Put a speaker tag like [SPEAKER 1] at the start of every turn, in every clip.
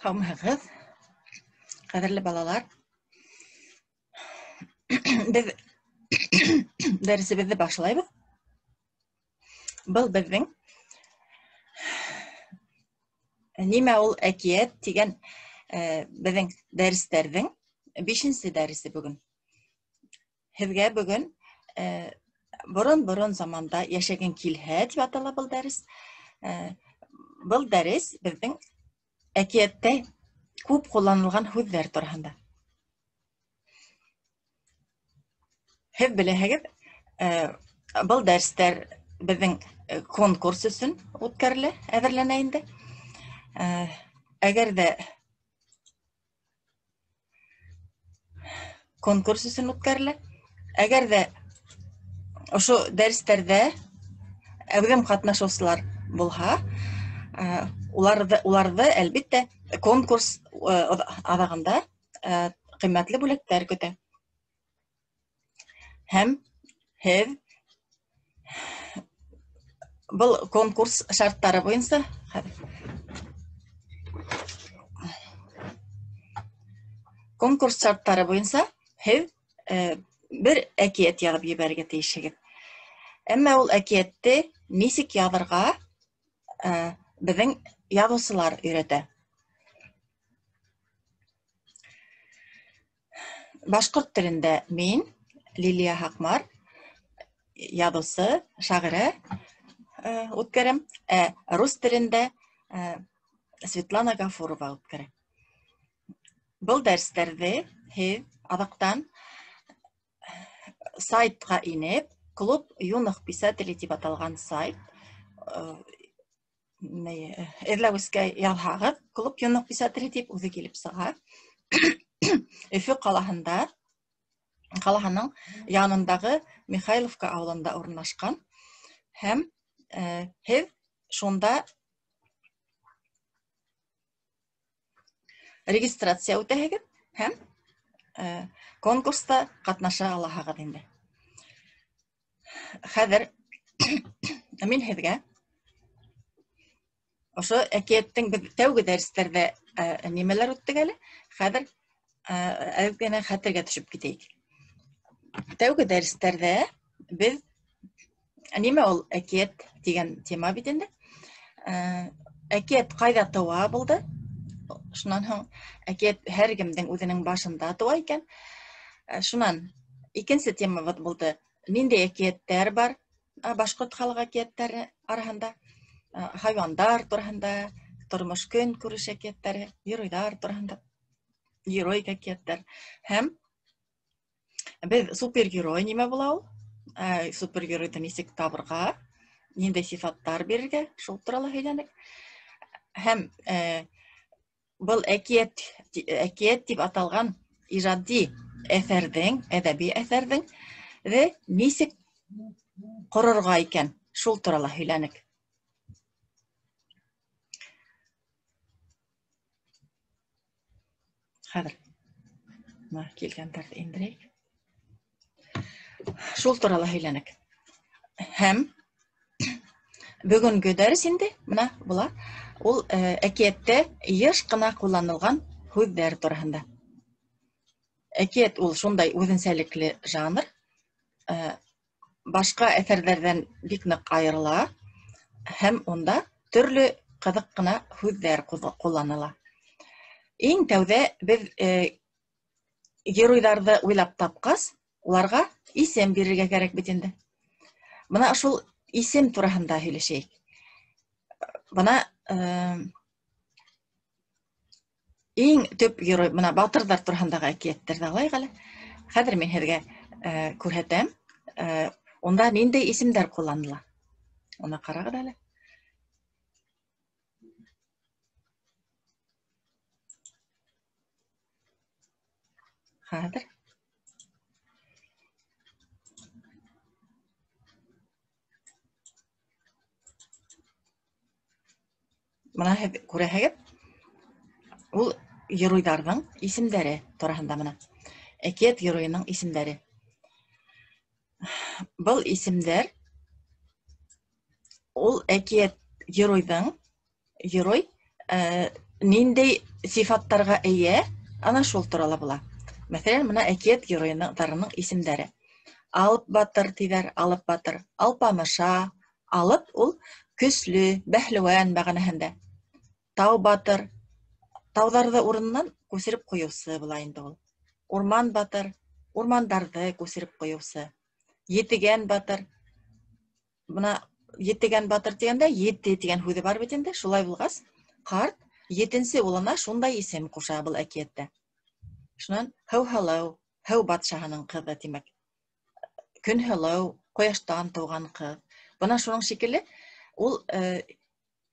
[SPEAKER 1] Һаумыһығыҙ, ҡәҙерле балалар. Беҙ дәресебеҙҙе башлайбыҙ. Был беҙҙең Нимә ул әкиәт тигән беҙҙең дәрестәрҙең 5-нсе дәресе бөгөн. Һеҙгә бөгөн борон-борон заманда йәшәгең килһә тип атала был дәрес. Был дәрес беҙҙең әкиәттә күп ҡулланылған һүҙҙәр тураһында. Һеҙ беләһегеҙ, был дәрестәр беҙҙең конкурс өсөн үткәрелә, әҙерләнә инде. Әгәр ҙә конкурс өсөн үткәрелә, әгәр ҙә ошо дәрестәрҙә әүҙем ҡатнашыусылар булһа, уларҙы әлбиттә конкурс аҙағында ҡиммәтле бүләктәр көтә. Һәм һеҙ был конкурс шарттары буйынса һеҙ бер әкиәт яҙып ебәрергә тейешһегеҙ. Әммә ул әкиәтте нисек яҙырға беҙҙең яҙыусылар өйрәтә. Башҡорт телендә мин, Лилия Һаҡмар, яҙыусы, шағирә үткәрәм, ә рус телендә Светлана Гафурова үткәрә. Был дәрестәрҙе һеҙ аҙаҡтан сайтҡа инеп, Клуб юных писателей тип аталған сайт, эҙләүескә яҙһағыҙ, Клуб юных писателей тип үҙе килеп сыға. Өфө ҡалаһының янындағы Михайловка ауылында урынлашҡан. Һәм һеҙ шунда регистрация үтәһегеҙ һәм конкурста ҡатнаша алаһығыҙ инде. Хәҙер мин һеҙгә ошо әкиәттең беҙ тәүге дәрестәрҙә нимәләр үттек әле, хәҙер әҙ генә хәтергә төшөп китәйек. Тәүге дәрестәрҙә беҙ нимә ул әкиәт тигән тема бит инде. Әкиәт ҡайҙа тыуа булды? Шунан һуң әкиәт һәр кемдең үҙенең башында тыуа икән. Шунан икенсе темабыҙ булды. Ниндәй әкиәттәр бар башҡорт халыҡ әкиәттәре араһында? Хайуандар тураһында, тормош көнкүреш әкиәттәре, геройҙар тураһында, героик әкиәттәр. Һәм беҙ супергерой нимә була ул? Супергеройҙы нисек табырға, ниндәй сифаттар бирергә, шул турала һөйләнек. Һәм был әкиәт тип аталған ижади әҫәрҙең, әҙәби әҫәрҙең нисек ҡорорға икән, шул турала һөйләнек. Хәҙер бына килгәндәрҙе индерәйек. Шул турала һөйләнек. Һәм бөгөнгө дәрес инде бына була. Ул әкиәттә йыш ҡына ҡулланылған һүҙҙәр тураһында. Әкиәт ул шундай үҙенсәлекле жанр, башҡа әҫәрҙәрҙән бик ныҡ айырыла һәм унда төрлө ҡыҙыҡ ҡына һүҙҙәр ҡулланыла. Иң тәүҙә беҙ геройҙарҙы уйлап тапҡас, уларға исем бирергә кәрәк бит инде. Бына шул исем тураһында һөйләшәйек. Бына иң төп герой, бына батырҙар тураһындағы әкиәттәрҙе алайыҡ әле. Хәҙер мин һеҙгә күрһәтәм. Унда ниндәй исемдәр ҡулланыла? Уны ҡарағыҙ әле. Хәҙер. Бына һеҙ күрәһегеҙ, ул геройҙарҙың исемдәре тураһында бына. Әкиәт геройының исемдәре. Был исемдәр ул әкиәт геройҙың герой ниндәй сифаттарға эйә, ана шул турала була. Мәҫәлән, бына әкиәт геройҙарының исемдәре. Алып батыр тиҙәр, алып батыр, алпамыша, алып ул көслө, бәһлеүән мәғәнәһендә. Тау батыр, тауҙарҙы урынынан күсереп ҡуйыусы була инде ул. Урман батыр, урмандарҙы күсереп ҡуйыусы. Етегән батыр, бына етегән батыр тигәндә ете тигән һүҙе бар бит инде. Шулай булғас, ҡарт етенсе улына шундай исем ҡуша был әкиәттә. Шунан Һыуһылыу, һыу батшаһының ҡыҙы тимәк. Көнһылыу, ҡояштан тыуған ҡыҙ. Бына шуның шикелле ул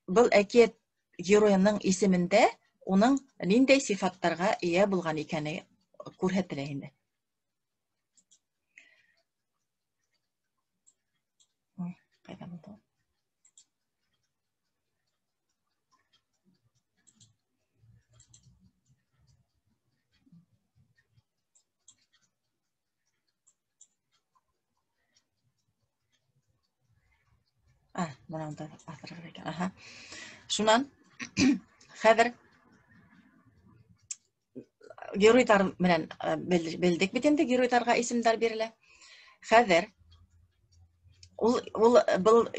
[SPEAKER 1] был әкиәт геройының исемендә уның ниндәй сифаттарға эйә булған икәне күрһәтелә инде. Ҡайҙа булды? Бына унда баҫырға икән. Аһа. Шунан хәҙер геройҙар менән белдек бит инде, геройҙарға исемдәр бирелә. Хәҙер ул был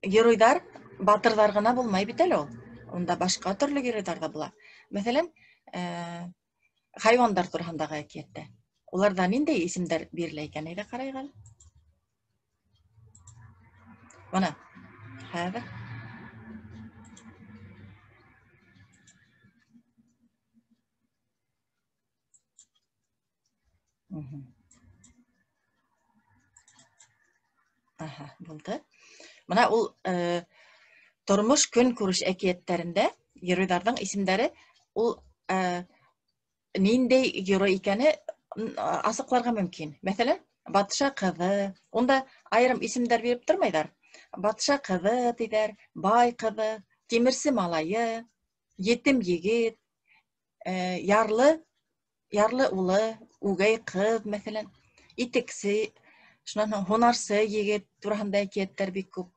[SPEAKER 1] геройҙар батырҙар ғына булмай бит әле ул. Унда башҡа төрлө геройҙар ҙа була. Мәҫәлән, хайуандар тураһындағы әкиәттә. Уларҙа ниндәй исемдәр бирелә икән, әйҙә ҡарайыҡ әле. Бына хәҙер Аһа, булды. Бына ул тормош көнкүреш әкиәттәрендә геройҙарҙың исемдәре ул ниндәй герой икәне асыҡларға мөмкин. Мәҫәлән, батша ҡыҙы, унда айырым исемдәр биреп тормайҙар. Батша ҡыҙы тиҙәр, бай ҡыҙы, тимерсе малайы, етем егет, ярлы улы, үгәй ҡыҙ, мәҫәлән, итексе, шунан һуң һунарсы егет тураһында әкиәттәр бик күп.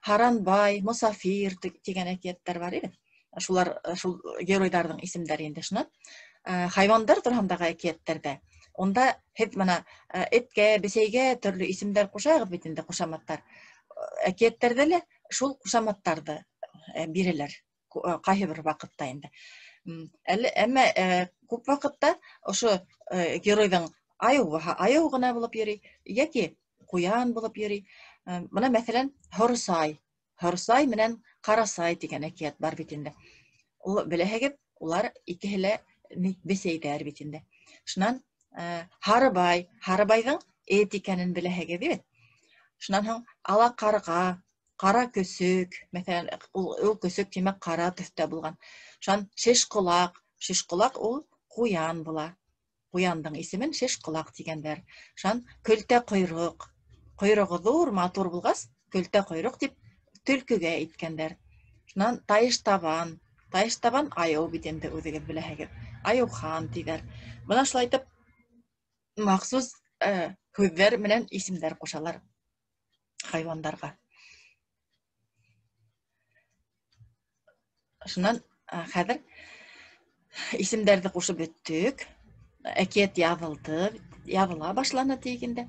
[SPEAKER 1] Һаранбай, мосафир тигән әкиәттәр бар ине. Шулар шул геройҙарҙың исемдәре инде. Шунан хайуандар тураһындағы әкиәттәрҙә унда һеҙ бына эткә, бесәйгә төрлө исемдәр ҡушағыҙ бит инде, ҡушаматтар. Әкиәттәрҙә лә шул ҡушаматтарҙы бирәләр ҡайһы бер ваҡытта инде. Әле әммә күп ваҡытта ошо геройҙың айыу булһа, айыу ғына булып йөрөй, йәки ҡуян булып йөрөй. Бына мәҫәлән, Һорсай, Һорсай менән Ҡарасай тигән әкиәт бар бит инде. Ул беләһегеҙ, улар икеһе лә бесәйҙәр бит инде. Шунан Һарыбай, Һарыбайҙың эт икәнен беләһегеҙ бит. Шунан һуң ала ҡарға, ҡара көсөк, мәҫәлән, ул көсөк тимәк ҡара төҫтә булған. Шунан шешҡолаҡ, шешҡолаҡ ул ҡуян була. Ҡуяндың исемен шешҡолаҡ тигәндәр. Шунан көлтә ҡойроҡ, ҡойроғо ҙур, матур булғас, көлтә ҡойроҡ тип төлкөгә әйткәндәр. Шунан тайыш табан, тайыш табан айыу бит инде, үҙегеҙ беләһегеҙ. Айыухан тиҙәр. Бына шулай итеп махсус һүҙҙәр менән исемдәр ҡушалар хайуандарға. Шунан хәҙер исемдәрҙе ҡушып бөттөк. Әкиәт яҙылды, яҙыла башланы тигәндә.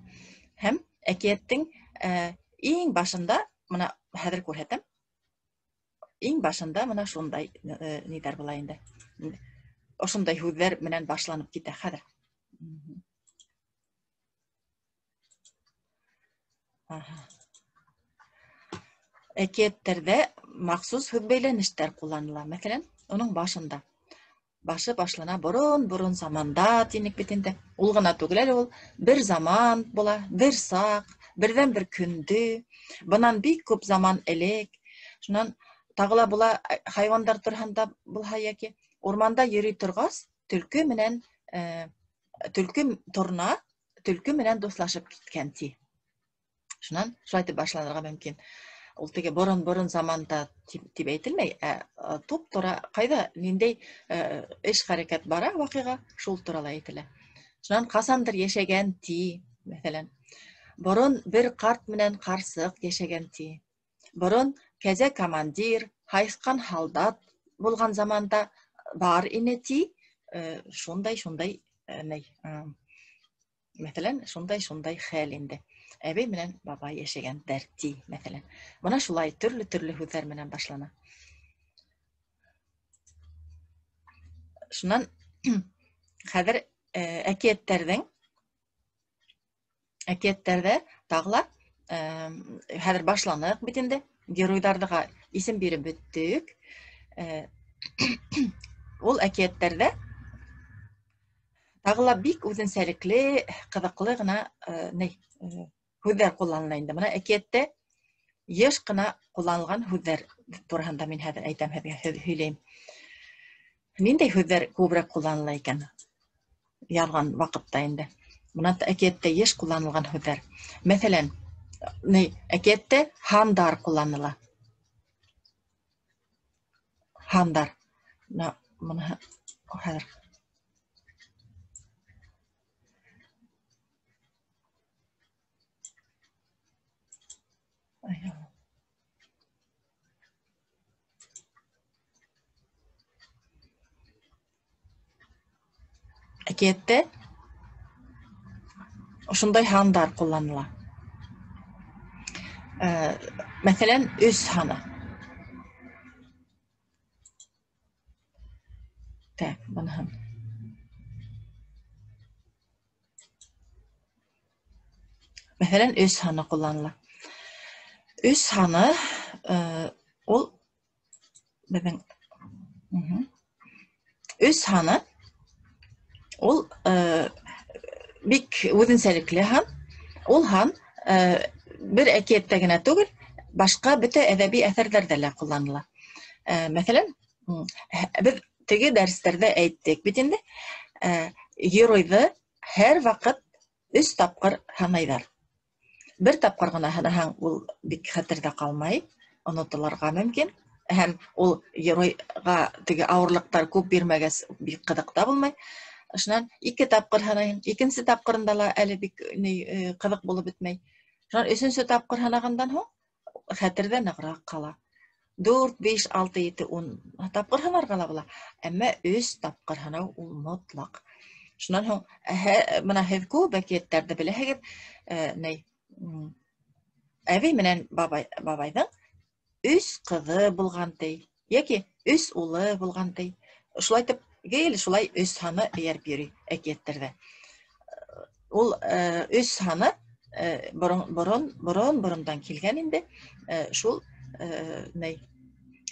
[SPEAKER 1] Һәм әкиәттең иң башында, бына хәҙер күрһәтәм, иң башында бына шундай ниҙәр була инде. Ошондай һүҙҙәр менән башланып китә хәҙер. Әкиәттәрҙә махсус һүҙ бәйләнештәр ҡулланыла. Мәҫәлән, уның башында. Башы башлана борон-борон заманда тинек бит инде. Ул ғына түгел әле ул бер заман була, бер саҡ, берҙән-бер көндө, бынан бик күп заман элек. Шунан тағы ла була хайуандар тураһында булһа йәки урманда йөрөй торғас, төлкө менән төлкө торна, төлкө менән дуҫлашып киткән ти. Шунан шулай итеп башланырға мөмкин. Ул теге борон-борон заманда тип әйтелмәй, ә туп-тура ҡайҙа ниндәй эш хәрәкәт бара, ваҡиға шул турала әйтелә. Шунан ҡасандыр йәшәгән ти, мәҫәлән. Борон бер ҡарт менән ҡарсыҡ йәшәгән ти. Борон кәзә командир, һайыҫҡан һалдат булған заманда бар ине ти, шундай-шундай, мәҫәлән, шундай-шундай хәл инде. Әбей менән бабай йәшәгәндәр ти, мәҫәлән. Бына шулай төрлө-төрлө һүҙҙәр менән башлана. Шунан хәҙер әкиәттәрҙә тағы ла хәҙер башланыҡ бит инде. Геройҙарға исем биреп бөттөк. Ул әкиәттәрҙә тағы ла бик үҙенсәлекле, ҡыҙыҡлы ғына һүҙҙәр ҡулланыла инде. Бына әкиәттә йыш ҡына ҡулланылған һүҙҙәр тураһында мин хәҙер әйтәм һеҙгә, һөйләйем. Ниндәй һүҙҙәр күберәк ҡулланыла икән яҙған ваҡытта инде? Бына әкиәттә йыш ҡулланылған һүҙҙәр. Мәҫәлән, әкиәттә һандар ҡулланыла. Һандар. Бына быныһы хәҙер. Әкиәттә ошондай һандар ҡулланыла. Мәҫәлән, 3 һаны. Так, быныһын. Мәҫәлән, 3 һаны ҡулланыла. 3 һаны ул беҙҙең 3 һаны ул бик үҙенсәлекле һан. Ул һан бер әкиәттә генә түгел, башҡа бөтә әҙәби әҫәрҙәрҙә лә ҡулланыла. Мәҫәлән, беҙ теге дәрестәрҙә әйттек бит инде, геройҙы һәр ваҡыт 3 тапҡыр һанайҙар. Бер тапҡыр ғына һанаһаң, ул бик хәтерҙә ҡалмай, онотолорға мөмкин. Һәм ул геройға теге ауырлыҡтар күп бирмәгәс, бик ҡыҙыҡ та булмай. Шунан 2 тапҡыр һанайһың, икенсе тапҡырында ла әле бик ҡыҙыҡ булып бөтмәй. Шунан өсөнсө тапҡыр һанағандан һуң хәтерҙә нығыраҡ ҡала. 4, 5, 6, 7, 10 тапҡыр һанарға ла була. Әммә 3 тапҡыр һанау ул мотлаҡ. Шунан һуң, бына һеҙ күп әкиәттәрҙе беләһегеҙ, әбей менән бабайҙың 3 ҡыҙы булған ти, йәки 3 улы булған ти. Шулай итеп, гел шулай 3 һаны эйәреп йөрөй әкиәттәрҙә. Ул 3 һаны борон борондан килгән инде, шул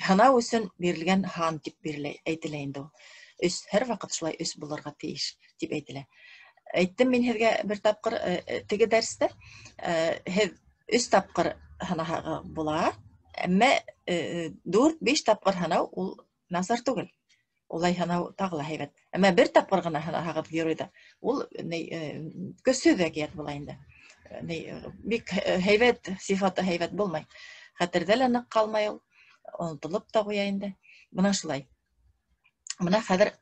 [SPEAKER 1] һанау өсөн бирелгән һан тип әйтелә инде ул. 3, һәр ваҡыт шулай 3 булырға тейеш тип әйтелә. Әйттем мин һеҙгә бер тапҡыр теге дәрестә, һеҙ 3 тапҡыр һанаһағыҙ була, әммә 4-5 тапҡыр һанау ул насар түгел. Улай һанау тағы ла һәйбәт. Әммә бер тапҡыр ғына һанаһағыҙ геройҙа, ул көсһөҙ әкиәт була инде. Бик һәйбәт, сифаты һәйбәт булмай. Хәтерҙә лә ныҡ ҡалмай ул, онотолоп та ҡуя инде. Бына шулай. Бына хәҙер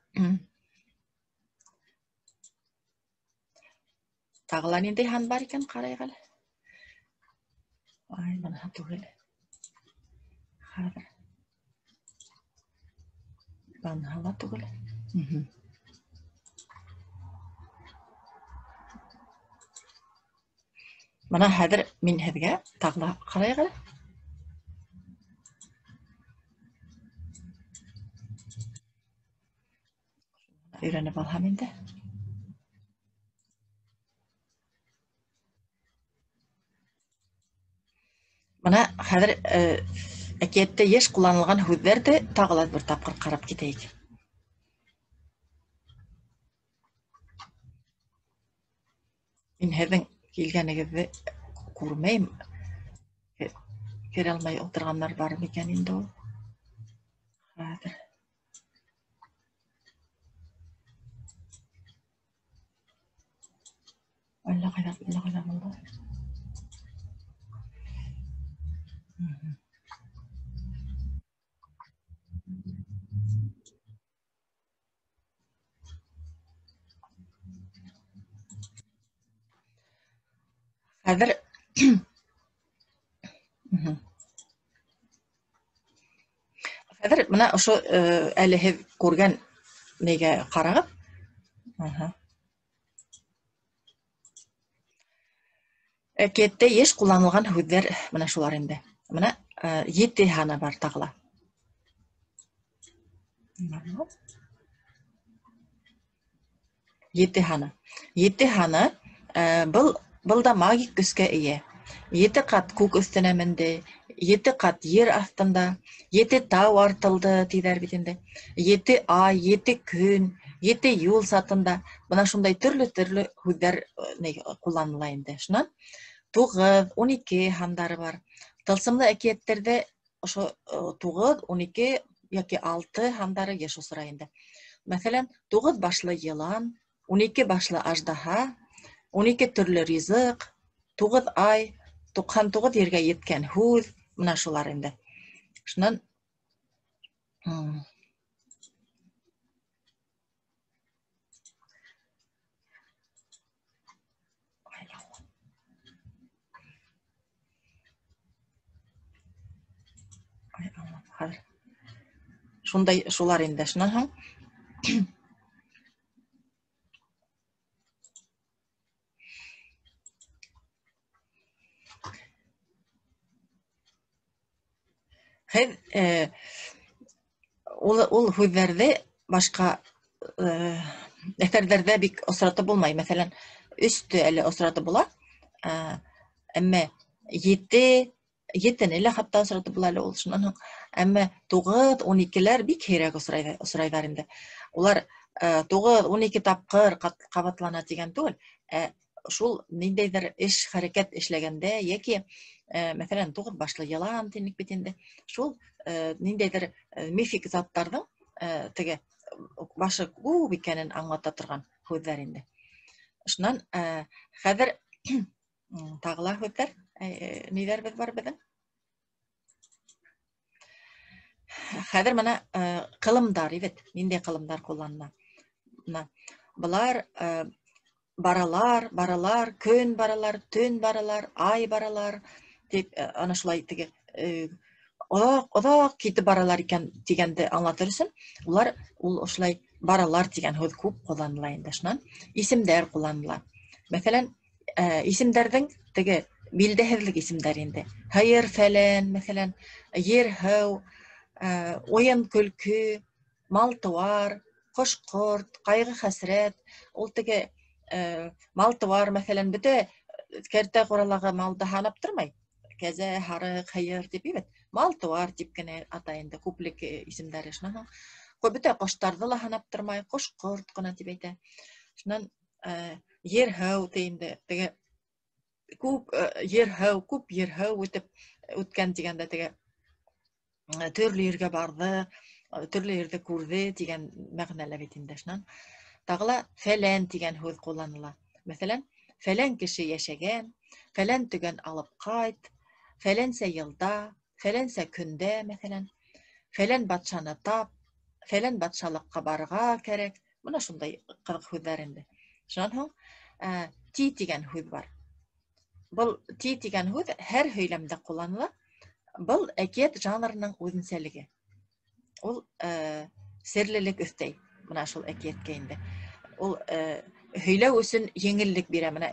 [SPEAKER 1] тағы ла ниндәй һан бар икән, ҡарайыҡ әле. Ай, быныһы түгел. Хәҙер. Быныһы ла түгел. Бына хәҙер мин һеҙгә тағы ла ҡарайыҡ әле. Өйрәнеп алһам инде. Бына хәҙер әкиәттә йыш ҡулланылған һүҙҙәрҙе тағы ла бер тапҡыр ҡарап китәйек. Мин һеҙҙең килгәнегеҙҙе күрмәйем. Керә алмай ултырғандар бар микән инде ул? Хәҙер. Әллә ҡайҙа, әллә ҡайҙа булды. Хәҙер Хәҙер бына Бына ошо әле һеҙ күргән нигә ҡарағыҙ. Әкиәттә йыш ҡулланылған һүҙҙәр бына шулар инде. Бына 7 һаны бар тағы ла. 7 һаны. 7 һаны был да магик көскә эйә. 7 ҡат күк өҫтөнә менде, 7 ҡат ер аҫтында, 7 тау артылды тиҙәр бит инде. 7 ай, 7 көн, 7 юл сатында. Бына шундай төрлө-төрлө һүҙҙәр ҡулланыла инде. Шунан 9, 12 һандары бар. Тылсымлы әкиәттәрҙә ошо 9, 12 йәки 6 һандары йыш осрай инде. Мәҫәлән, 9 башлы йылан, 12 башлы аждаһа, 12 төрлө ризыҡ, 9 ай, 99 ергә еткән һүҙ, бына шулар инде. Шунан шундай шулар инде. Шунан һуң һеҙ ул һүҙҙәрҙе башҡа әҫәрҙәрҙә бик осратып булмай. Мәҫәлән, 3-тө әле осратып була, әммә 7-не лә хатта осратып була әле ул. Шунан һуң, әммә 9, 12-ләр бик һирәк осрайҙар инде. Улар 9, 12 тапҡыр ҡабатлана тигән түгел, ә шул ниндәйҙер эш, хәрәкәт эшләгәндә йәки, мәҫәлән, 9 башлы йылан тинек бит инде. Шул ниндәйҙер мифик заттарҙың теге башы күп икәнен аңлата торған һүҙҙәр инде. Шунан хәҙер тағы ла һүҙҙәр, ниҙәребеҙ бар беҙҙең? Хәҙер бына ҡылымдар, бит, ниндәй ҡылымдар ҡулланыла? Бына былар баралар, баралар, көн баралар, төн баралар, ай баралар тип, ана шулай теге оҙаҡ, оҙаҡ китеп баралар икән тигәнде аңлатыр өсөн улар ул ошолай баралар тигән һүҙ күп ҡулланыла инде. Шунан исемдәр ҡулланыла. Мәҫәлән, исемдәрҙең теге билдәһеҙлек исемдәр инде. Һыйыр фәлән, мәҫәлән, ер һыу, уйын көлкө, мал-тыуар, ҡош-ҡорт, ҡайғы-хәсрәт. Ул теге мал-тыуар, мәҫәлән, бөтә кәртә ҡуралағы малды һанап тормай. Кәзә, һарыҡ, һыйыр тип бит. Мал-тыуар тип кенә атай инде күплек исемдәре. Шунан һуң бөтә ҡоштарҙы ла һанап тормай, ҡош-ҡорт ҡына тип әйтә. Шунан ер һыу ти инде. Теге күп ер һыу, күп ер һыу үтеп үткән тигәндә теге төрлө ергә барҙы, төрлө ерҙе күрҙе тигән мәғәнәлә бит инде. Шунан тағы ла фәлән тигән һүҙ ҡулланыла. Мәҫәлән, фәлән кеше йәшәгән, фәлән төгән алып ҡайт, фәләнсә йылда, фәләнсә көндә, мәҫәлән, фәлән батшаны тап, фәлән батшалыҡҡа барырға кәрәк. Бына шундай ҡыҙыҡ һүҙҙәр инде. Шунан һуң ти тигән һүҙ бар. Был ти тигән һүҙ һәр һөйләмдә ҡулланыла. Был әкиәт жанрының үҙенсәлеге. Ул серлелек өҫтәй бына шул әкиәткә инде. Ул һөйләү өсөн еңеллек бирә. Бына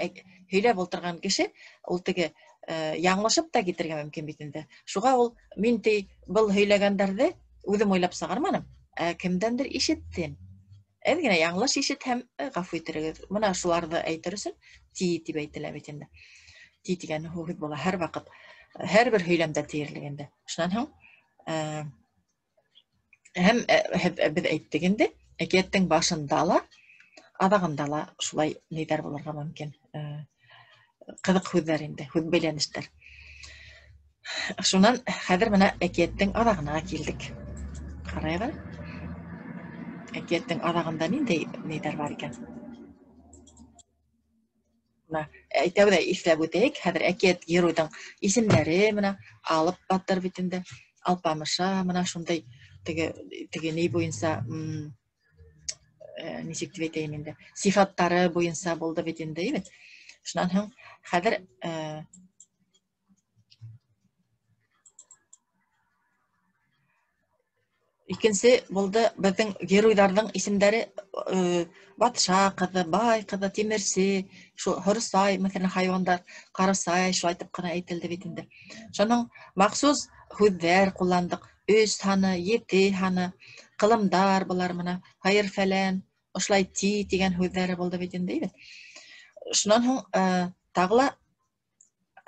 [SPEAKER 1] һөйләп ултырған кеше ул теге яңылышып та китергә мөмкин бит инде. Шуға ул мин ти был һөйләгәндәрҙе үҙем уйлап сығарманым, ә кемдәндер ишеттем. Әҙ генә яңылыш ишетһәм, ғәфү итерегеҙ. Бына шуларҙы әйтер өсөн ти тип әйтелә бит инде. Ти тигән һүҙ була һәр ваҡыт, һәр бер һөйләмдә тиерлек инде. Шунан һуң һәм беҙ әйттек инде, әкиәттең башында ла, аҙағында ла шулай ниҙәр булырға мөмкин. Ҡыҙыҡ һүҙҙәр инде, һүҙ бәйләнештәр. Шунан хәҙер бына әкиәттең аҙағына килдек. Ҡарайыҡ әле. Әкиәттең аҙағында ниндәй ниҙәр бар икән? Бына әйтәүҙә иҫләп үтәйек. Хәҙер әкиәт геройҙың исемдәре бына Алып батыр бит инде, Алпамыша, бына шундай теге ни буйынса, нисек тип әйтәйем инде, сифаттары буйынса булды бит инде, бит. Шунан һуң хәҙер Икенсе булды беҙҙең геройҙарҙың исемдәре батша ҡыҙы, бай ҡыҙы, тимерсе, шул һоросай, мәҫәлән, хайуандар, ҡарасай, шулай итеп ҡына әйтелде бит инде. Шуның махсус һүҙҙәр ҡулландыҡ. 3 һаны, 7 һаны, ҡылымдар былар мына, һайыр фәлән, ошолай ти тигән һүҙҙәре булды бит инде, бит. Шунан һуң тағы ла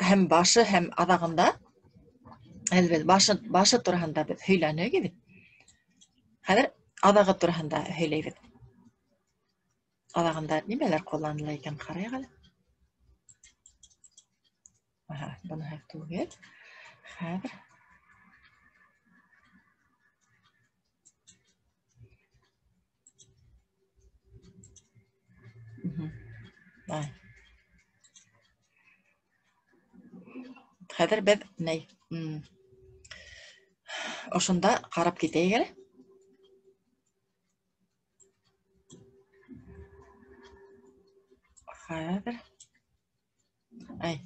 [SPEAKER 1] һәм башы һәм аҙағында, әлбәттә, башы тураһында беҙ һөйләнек бит. Хәҙер аҙағы тураһында һөйләйбеҙ. Аҙағында нимәләр ҡулланыла икән, ҡарайыҡ әле. Аһа, быныһы түгел. Хәҙер. Хәҙер беҙ ней, ошонда ҡарап китәйек әле. Хәҙер. Ай,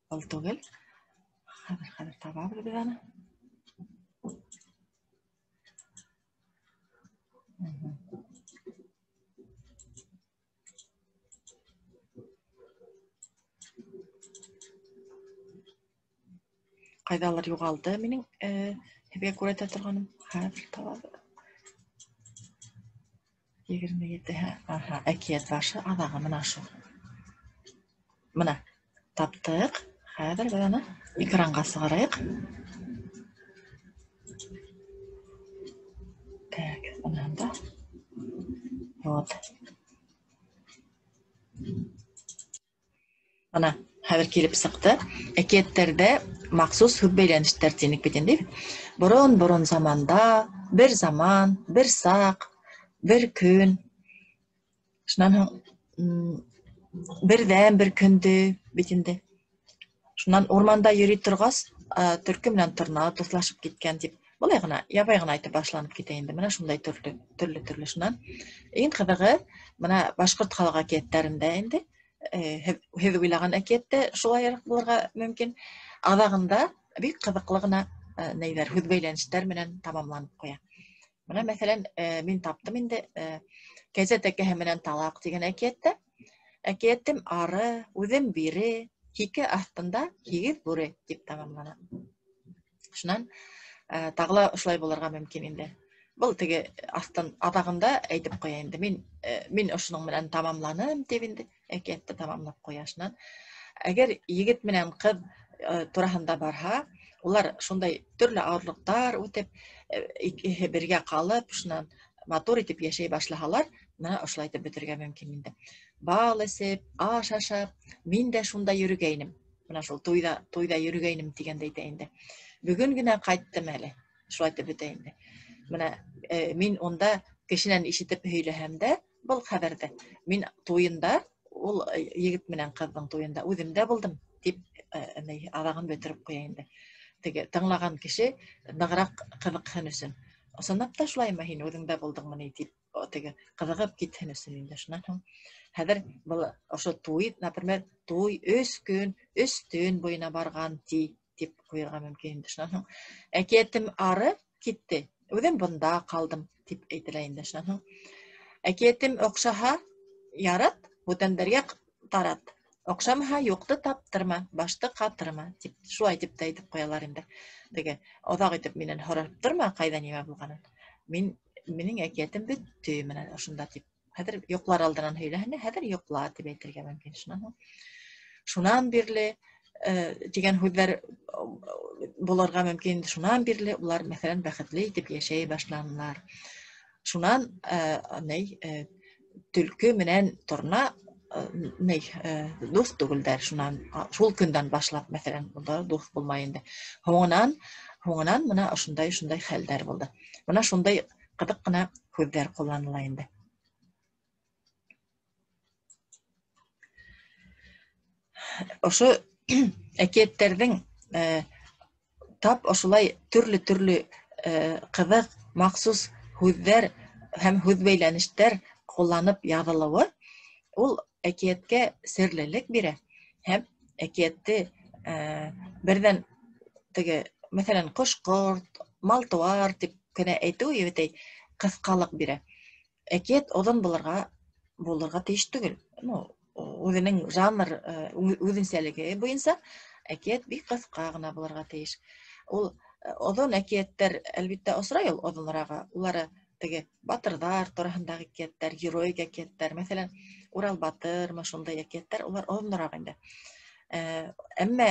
[SPEAKER 1] был түгел. Хәҙер табабыҙ беҙ аны. Ҡайҙалыр юғалды минең һеҙгә күрһәтә торғаным. Хәҙер табабыҙ. 27, аһа, әкиәт башы аҙағы мына шул. Мына таптыҡ. Хәҙер беҙ аны экранға сығарайыҡ. Так, быныһында. Вот. Мына хәҙер килеп сыҡты. Әкиәттәрҙә махсус һүҙ бәйләнештәр тинек бит инде. Борон-борон заманда, бер заман, бер саҡ, бер көн. Шунан һуң берҙән бер көндө бит инде. Шунан урманда йөрөй торғас, төлкө менән торна дуҫлашып киткән тип, былай ғына, ябай ғына әйтеп башланып китә инде. Мына шундай төрлө-төрлө шунан. Иң ҡыҙығы, мына башҡорт халыҡ әкиәттәрендә инде, һеҙ уйлаған әкиәттә шулайыраҡ булырға мөмкин. Аҙағында бик ҡыҙыҡлы ғына нейҙәр, һүҙ бәйләнештәр менән тамамланып ҡуя. Мына мәҫәлән, мин таптым инде, Кәзә тәкәһе менән талаҡ тигән әкиәттә. Әкиәтем ары, үҙем бире, һике аҫтында һигеҙ бүре тип тамамлана. Шунан тағы ла ошолай булырға мөмкин инде. Был теге аҫтын аҙағында әйтеп ҡуя инде. Мин ошоноң менән тамамланым тип инде әкиәтте тамамлап ҡуя. Шунан әгәр егет менән ҡыҙ тураһында барһа, улар шундай төрлө ауырлыҡтар үтеп, икеһе бергә ҡалып, шунан матур итеп йәшәй башлаһалар, мына ошолай итеп бөтөргә мөмкин инде. Бал эсеп, аш ашап, мин дә шунда йөрөгәйнем. Мына шул туйҙа йөрөгәйнем тигәндә әйтә инде. Бөгөн генә ҡайттым әле. Шулай итеп бөтә инде. Мына мин унда кешенән ишетеп һөйләһәм дә, был хәбәрҙе мин туйында, ул егет менән ҡыҙҙың туйында үҙем дә булдым тип, аҙағын бөтөрөп ҡуя инде. Теге тыңлаған кеше нығыраҡ ҡыҙыҡһын өсөн. Ысынлап та шулаймы, һин үҙең дә булдыңмы ни тип, теге ҡыҙығып китһен өсөн инде. Шунан һуң хәҙер был ошо туй, например, туй 3 көн, 3 төн буйына барған ти тип ҡуйырға мөмкин инде. Шунан һуң әкиәтем ары китте, үҙем бында ҡалдым тип әйтелә инде. Шунан һуң әкиәтем оҡшаһа, ярат, бүтәндәргә тарат. Оҡшамаһа, юҡты таптырма, башты ҡатырма тип, шулай тип тә әйтеп ҡуялар инде. Теге оҙаҡ итеп минән һорап торма, ҡайҙа нимә булғанын. Минең әкиәтем бөттө менән ошонда тип. Хәҙер йоҡлар алдынан һөйләһен, хәҙер йоҡла тип әйтергә мөмкин. Шунан һуң, шунан бирле тигән һүҙҙәр булырға мөмкин. Шунан бирле улар, мәҫәлән, бәхетле итеп йәшәй башланылар. Шунан төлкө менән торна дуҫ түгелдәр. Шунан, шул көндән башлап, мәҫәлән, улар дуҫ булмай инде. Һуңынан мына ошондай хәлдәр булды. Мына шундай ҡыҙыҡ ҡына һүҙҙәр ҡулланыла инде. Ошо әкиәттәрҙең тап ошолай төрлө-төрлө ҡыҙыҡ махсус һүҙҙәр һәм һүҙ бәйләнештәр ҡулланып яҙылыуы ул әкиәткә серлелек бирә һәм әкиәтте берҙән теге, мәҫәлән, ҡош-ҡорт, мал-тыуар тип кенә әйтеү ебетәй ҡыҫҡалыҡ бирә. Әкиәт оҙон булырға тейеш түгел. Ну, үҙенең жанр үҙенсәлеге буйынса әкиәт бик ҡыҫҡа ғына булырға тейеш. Ул оҙон әкиәттәр әлбиттә осрай ул оҙонорағы. Улары теге батырҙар тураһындағы әкиәттәр, героик әкиәттәр, мәҫәлән, Урал батырмы, шундай әкиәттәр, улар оҙонораҡ инде. Әммә,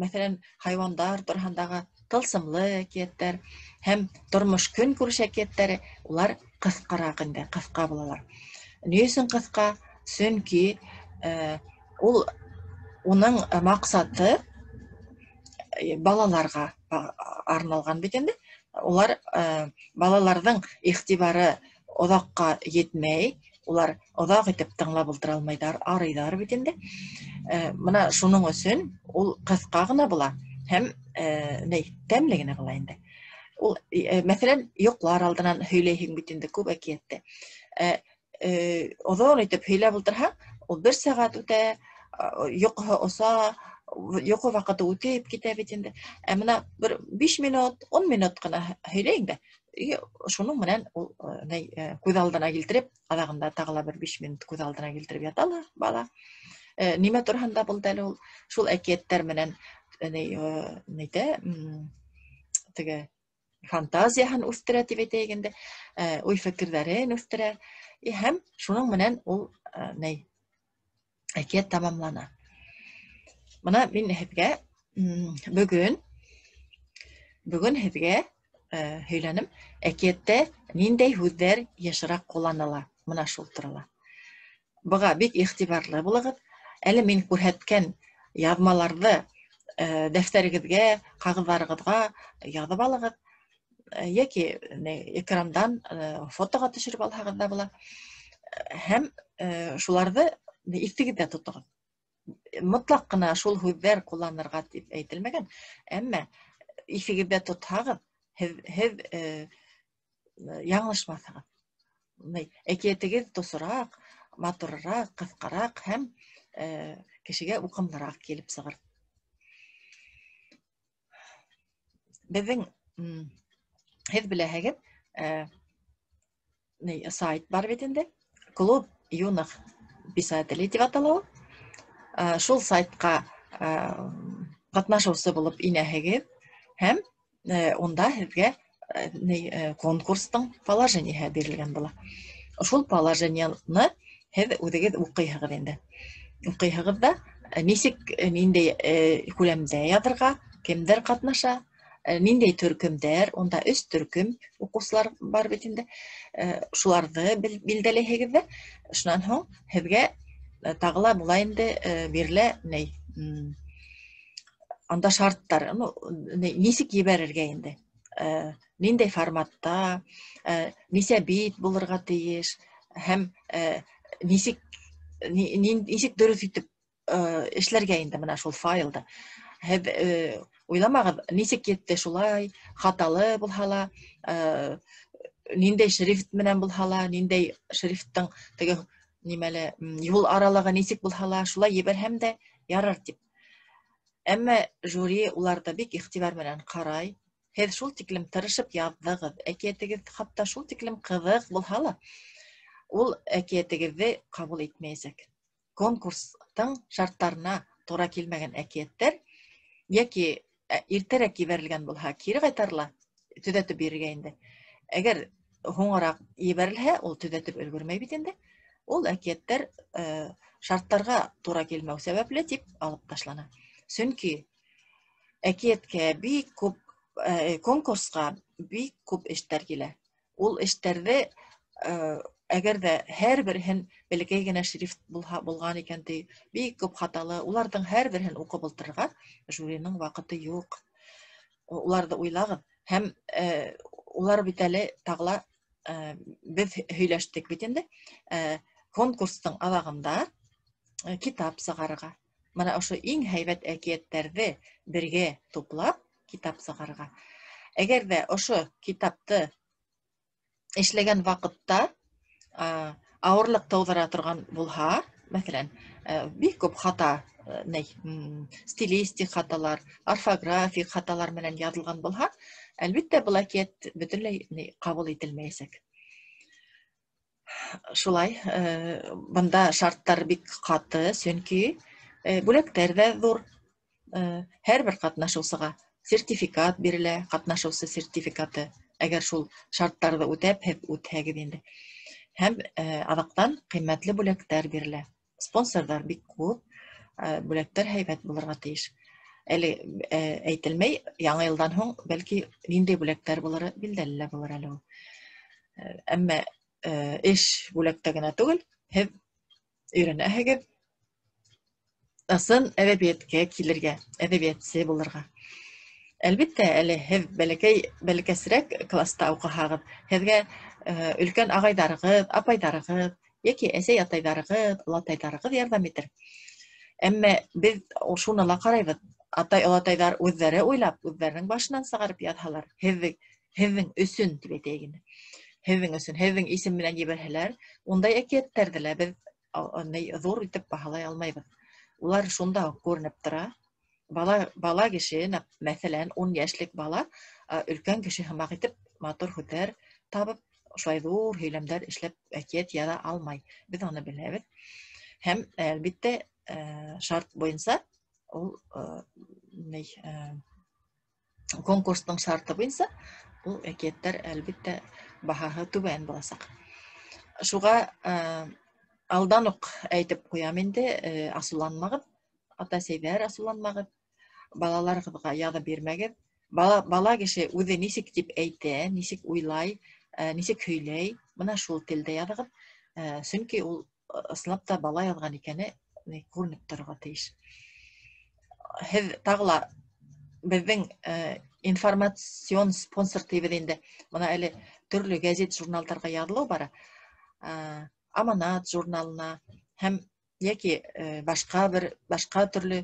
[SPEAKER 1] мәҫәлән, хайуандар тураһындағы тылсымлы әкиәттәр һәм тормош көнкүреш әкиәттәре, улар ҡыҫҡараҡ инде, ҡыҫҡа булалар. Ни өсөн ҡыҫҡа? Сөнки ул уның маҡсаты балаларға арналған бит инде. Улар балаларҙың иғтибары оҙаҡҡа етмәй, улар оҙаҡ итеп тыңлап ултыра алмайҙар, арыйҙар бит инде. Бына шуның өсөн ул ҡыҫҡа ғына була һәм тәмле генә була инде. Ул, мәҫәлән, йоҡлар алдынан һөйләйһең бит инде күп әкиәтте. Оҙон итеп һөйләп ултырһаң, ул бер сәғәт үтә, йоҡоһо оса, йоҡо ваҡыты үтеп китә бит инде. Ә бына бер 5 минут, 10 минут ҡына һөйләйһең дә, шуның менән ул күҙ алдына килтереп, аҙағында тағы ла бер 5 минут күҙ алдына килтереп ята ла бала. Нимә тураһында булды әле ул? Шул әкиәттәр менән теге фантазияһын үҫтерә тип әйтәйек инде, уй-фекерҙәрен үҫтерә. Һәм шуның менән ул әкиәт тамамлана. Бына мин һеҙгә бөгөн һеҙгә һөйләнем, әкиәттә ниндәй һүҙҙәр йышыраҡ ҡулланыла, бына шул турала. Быға бик иғтибарлы булығыҙ. Әле мин күрһәткән яҙмаларҙы дәфтәрегеҙгә, ҡағыҙҙарығыҙға яҙып алығыҙ, йәки экрандан фотоға төшөрөп алһағыҙ ҙа була. Һәм шуларҙы иҫегеҙҙә тотоғоҙ. Мотлаҡ ҡына шул һүҙҙәр ҡулланырға тип әйтелмәгән, әммә иҫегеҙҙә тотһағыҙ, һеҙ яңылышмаҫһығыҙ. Әкиәтегеҙ тосораҡ, матурыраҡ, ҡыҫҡараҡ һәм кешегә уҡымлыраҡ килеп сығыр. Беҙҙең, һеҙ беләһегеҙ, сайт бар бит инде, Клуб юных писателей тип атала ул. Шул сайтҡа ҡатнашыусы булып инәһегеҙ һәм унда һеҙгә конкурстың положениеһы бирелгән була. Шул положениены һеҙ үҙегеҙ уҡыйһығыҙ инде. Уҡыйһығыҙ ҙа, нисек, ниндәй күләмдә яҙырға, кемдәр ҡатнаша, ниндәй төркөмдәр, унда 3 төркөм уҡыусылар бар бит инде. Шуларҙы билдәләйһегеҙ ҙә, шунан һуң һеҙгә тағы ла була инде бирелә анда шарттар, нисек ебәрергә инде, ниндәй форматта, нисә бит булырға тейеш һәм нисек дөрөҫ итеп эшләргә инде бына шул файлды. Һеҙ уйламағыҙ, нисек етте шулай, хаталы булһа ла, ниндәй шрифт менән булһа ла, ниндәй шрифттың теге нимәле, юл аралығы нисек булһа ла, шулай ебәрһәм дә ярар тип. Әммә жюри уларҙы бик иғтибар менән ҡарай. Һеҙ шул тиклем тырышып яҙҙығыҙ, әкиәтегеҙ хатта шул тиклем ҡыҙыҡ булһа ла, ул әкиәтегеҙҙе ҡабул итмәйәсәк. Конкурстың шарттарына тура килмәгән әкиәттәр йәки иртәрәк ебәрелгән булһа, кире ҡайтарыла, төҙәтеп бирергә инде. Әгәр һуңыраҡ ебәрелһә, ул төҙәтеп өлгөрмәй бит инде. Ул әкиәттәр шарттарға тура килмәү сәбәпле тип алып ташлана. Сөнки әкиәткә бик күп, конкурсҡа бик күп эштәр килә. Ул эштәрҙе, әгәр ҙә һәр береһен бәләкәй генә шрифт булған икән ти, бик күп хаталы, уларҙың һәр береһен уҡып ултырырға жюриның ваҡыты юҡ. Уларҙы уйлағыҙ. Һәм улар бит әле тағы ла, беҙ һөйләштек бит инде, конкурстың аҙағында китап сығарырға. Бына ошо иң һәйбәт әкиәттәрҙе бергә туплап китап сығарырға. Әгәр ҙә ошо китапты эшләгән ваҡытта, ауырлыҡ тыуҙыра торған булһа, мәҫәлән, бик күп хата, стилистик хаталар, орфографик хаталар менән яҙылған булһа, Әлбиттә, был әкиәт бөтөнләй ҡабул ителмәйәсәк. Шулай, бында шарттар бик ҡаты, сөнки бүләктәр ҙә ҙур. Һәр бер ҡатнашыусыға сертификат бирелә, ҡатнашыусы сертификаты, әгәр шул шарттарҙы үтәп, һеҙ үтһәгеҙ инде. Һәм аҙаҡтан ҡиммәтле бүләктәр бирелә. Спонсорҙар бик күп, бүләктәр һәйбәт булырға тейеш. Әле әйтелмәй, яңы йылдан һуң бәлки ниндәй бүләктәр булыры билдәле лә булыр әле ул. Әммә эш бүләктә генә түгел, һеҙ өйрәнәһегеҙ ысын әҙәбиәткә килергә, әҙәбиәтсе булырға. Әлбиттә, әле һеҙ бәләкәсерәк класста уҡыһағыҙ, һеҙгә өлкән ағайҙарығыҙ, апайҙарығыҙ, йәки әсәй-атайҙарығыҙ, олатайҙарығыҙ ярҙам итер. Әммә беҙ шуны ла ҡарайбыҙ. Атай, олатайҙар үҙҙәре уйлап, үҙҙәренең башынан сығарып яҙһалар, һеҙҙең өсөн тип әйтәйек инде. Һеҙҙең өсөн, һеҙҙең исем менән ебәрһәләр, ундай әкиәттәрҙе лә беҙ ҙур итеп баһалай алмайбыҙ. Улар шунда уҡ күренеп тора. Бала кеше, мәҫәлән, 10 йәшлек бала, өлкән кеше һымаҡ итеп матур һүҙҙәр табып, шулай ҙур һөйләмдәр эшләп әкиәт яҙа алмай. Беҙ уны беләбеҙ. Һәм, әлбиттә, шарт буйынса ул, конкурстың шарты буйынса ул әкиәттәр, әлбиттә, баһаһы түбән буласаҡ. Шуға алдан уҡ әйтеп ҡуям инде, асыуланмағыҙ, ата-әсәйҙәр асыуланмағыҙ, балаларығыҙға яҙып бирмәгеҙ. Бала кеше үҙе нисек тип әйтә, нисек уйлай, нисек һөйләй, бына шул телдә яҙығыҙ. Сөнки ул ысынлап та бала яҙған икәне күренеп торорға тейеш. Һеҙ тағы ла беҙҙең информацион спонсор тибеҙ инде. Бына әле төрлө гәзит, журналдарға яҙылыу бара. Аманат журналына һәм йәки башҡа төрлө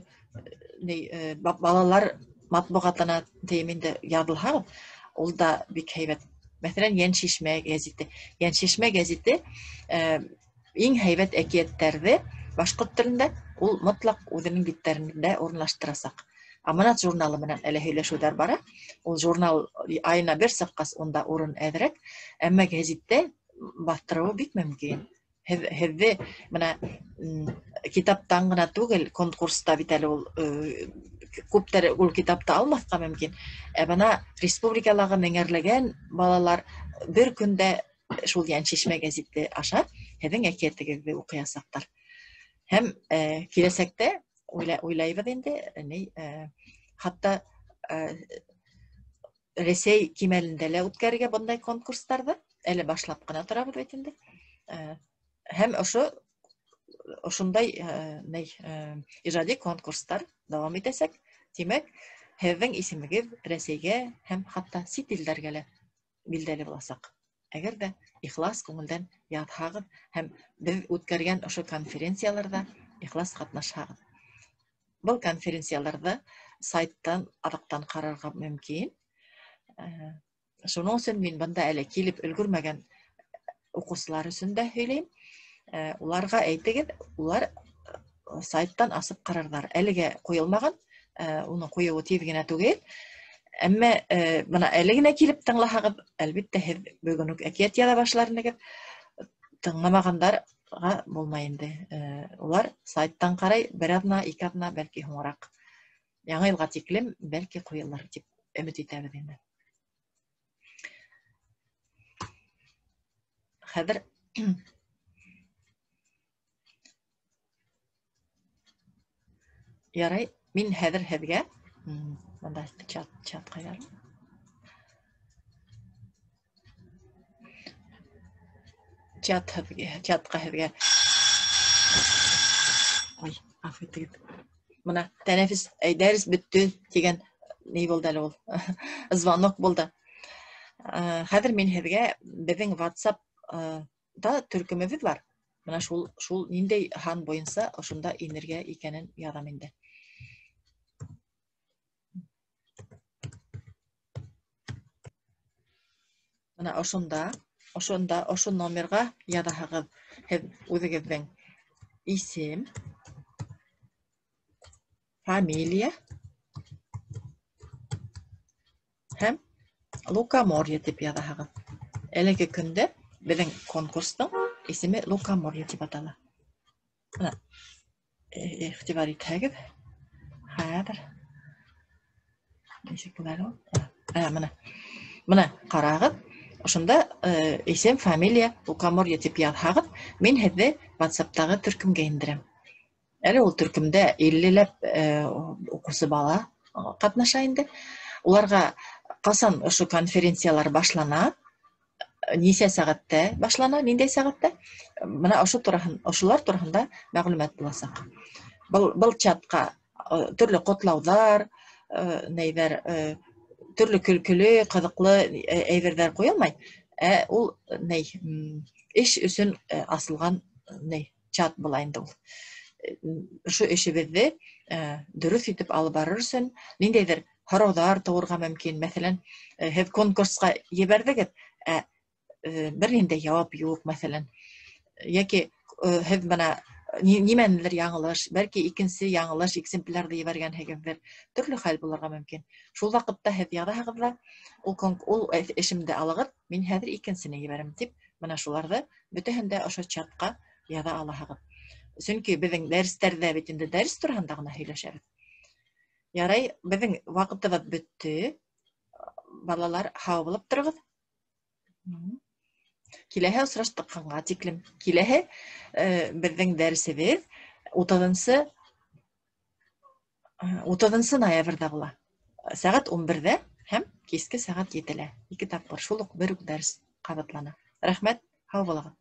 [SPEAKER 1] балалар матбуғатына тейем инде яҙылһағыҙ, ул да бик һәйбәт. Мәҫәлән, Йәншишмә гәзите. Йәншишмә гәзите иң һәйбәт әкиәттәрҙе башҡорт телендә ул мотлаҡ үҙенең биттәрендә урынлаштырасаҡ. Аманат журналы менән әле һөйләшеүҙәр бара. Ул журнал айына бер сыҡҡас, унда урын әҙерәк, әммә гәзиттә баҫтырыуы бик мөмкин. Һеҙҙе бына китаптан ғына түгел, конкурста бит әле ул, күптәр ул китапты алмаҫҡа мөмкин. Ә бына республикалағы меңәрләгән балалар бер көндә шул Йәншишмә гәзите аша һеҙҙең әкиәтегеҙҙе уҡыясаҡтар. Һәм киләсәктә уйлайбыҙ инде, хатта Рәсәй кимәлендә лә үткәрергә бындай конкурстарҙы, әле башлап ҡына торабыҙ бит инде. Һәм ошондай ижади конкурстар дауам итәсәк. Тимәк, һеҙҙең исемегеҙ Рәсәйгә һәм хатта сит илдәргә лә билдәле буласаҡ. Әгәр ҙә ихлас күңелдән яҙһағыҙ һәм беҙ үткәргән ошо конференцияларҙа ихлас ҡатнашһағыҙ. Был конференцияларҙы сайттан, аҙаҡтан ҡарарға мөмкин. Шуның өсөн мин бында әле килеп өлгөрмәгән уҡыусылар өсөн дә һөйләйем. Уларға әйтегеҙ, улар сайттан асып ҡарарҙар. Әлегә ҡуйылмаған, уның ҡуйыуы тиҙ генә түгел. Әммә бына әле генә килеп тыңлаһағыҙ, әлбиттә, һеҙ бөгөн үк әкиәт яҙа башлар инегеҙ. Тыңламағандарға булмай инде. Улар сайттан ҡарай, бер аҙна, ике аҙна, бәлки һуңыраҡ. Яңы йылға тиклем бәлки ҡуйылыр тип өмөт итәбеҙ инде. Хәҙер ярай, мин хәҙер һеҙгә, бында чат ҡайҙа? Чат һеҙгә, чатҡа һеҙгә. Ой, ғәфү итегеҙ. Бына тәнәфес, дәрес бөттө тигән ни булды әле ул? Звонок булды. Хәҙер мин һеҙгә беҙҙең WhatsApp да төркөмөбөҙ бар. Бына шул ниндәй һан буйынса ошонда инергә икәнен яҙам инде. Бына ошо номерға яҙаһығыҙ һеҙ үҙегеҙҙең исем, фамилия һәм Лукоморье тип яҙаһығыҙ. Әлеге көндә беҙҙең конкурстың исеме Лукоморье тип атала. Бына иғтибар итһәгеҙ, хәҙер нисек була әле ул? Мына. Мына ҡарағыҙ, ошонда исем, фамилия, Лукоморье тип яҙһағыҙ, мин һеҙҙе WhatsApp-тағы төркөмгә индерәм. Әле ул төркөмдә 50-ләп уҡыусы бала ҡатнаша инде. Уларға ҡасан ошо конференциялар башлана, нисә сәғәттә башлана, ниндәй сәғәттә? Мына ошо тураһын, ошолар тураһында мәғлүмәт буласаҡ. Был чатҡа төрлө ҡотлауҙар, нейҙәр, төрлө көлкөлө, ҡыҙыҡлы әйберҙәр ҡуйылмай. Ә ул ней, эш өсөн асылған ней чат була инде ул. Ошо эшебеҙҙе дөрөҫ итеп алып барыр өсөн ниндәйҙер һорауҙар тыуырға мөмкин. Мәҫәлән, һеҙ конкурсҡа ебәрҙегеҙ, ә бер ниндәй яуап юҡ, мәҫәлән. Йәки һеҙ бына нимәнелер яңылыш, бәлки икенсе яңылыш экземплярҙы ебәргәнһегеҙҙер. Төрлө хәл булырға мөмкин. Шул ваҡытта һеҙ яҙаһығыҙ ҙа, ул эшемде алығыҙ, мин хәҙер икенсене ебәрәм тип, бына шуларҙы бөтәһен дә ошо чатҡа яҙа алаһығыҙ. Сөнки беҙҙең дәрестәрҙә бит инде дәрес тураһында ғына һөйләшәбеҙ. Ярай, беҙҙең ваҡытыбыҙ бөттө. Балалар, һау булып тороғоҙ. Киләһе осраштыҡҡанға тиклем. Киләһе беҙҙең дәресебеҙ утыҙынсы ноябрҙә була. Сәғәт ун берҙә һәм киске сәғәт етелә. Ике тапҡыр шул уҡ бер үк дәрес ҡабатлана. Рәхмәт, һау булығыҙ.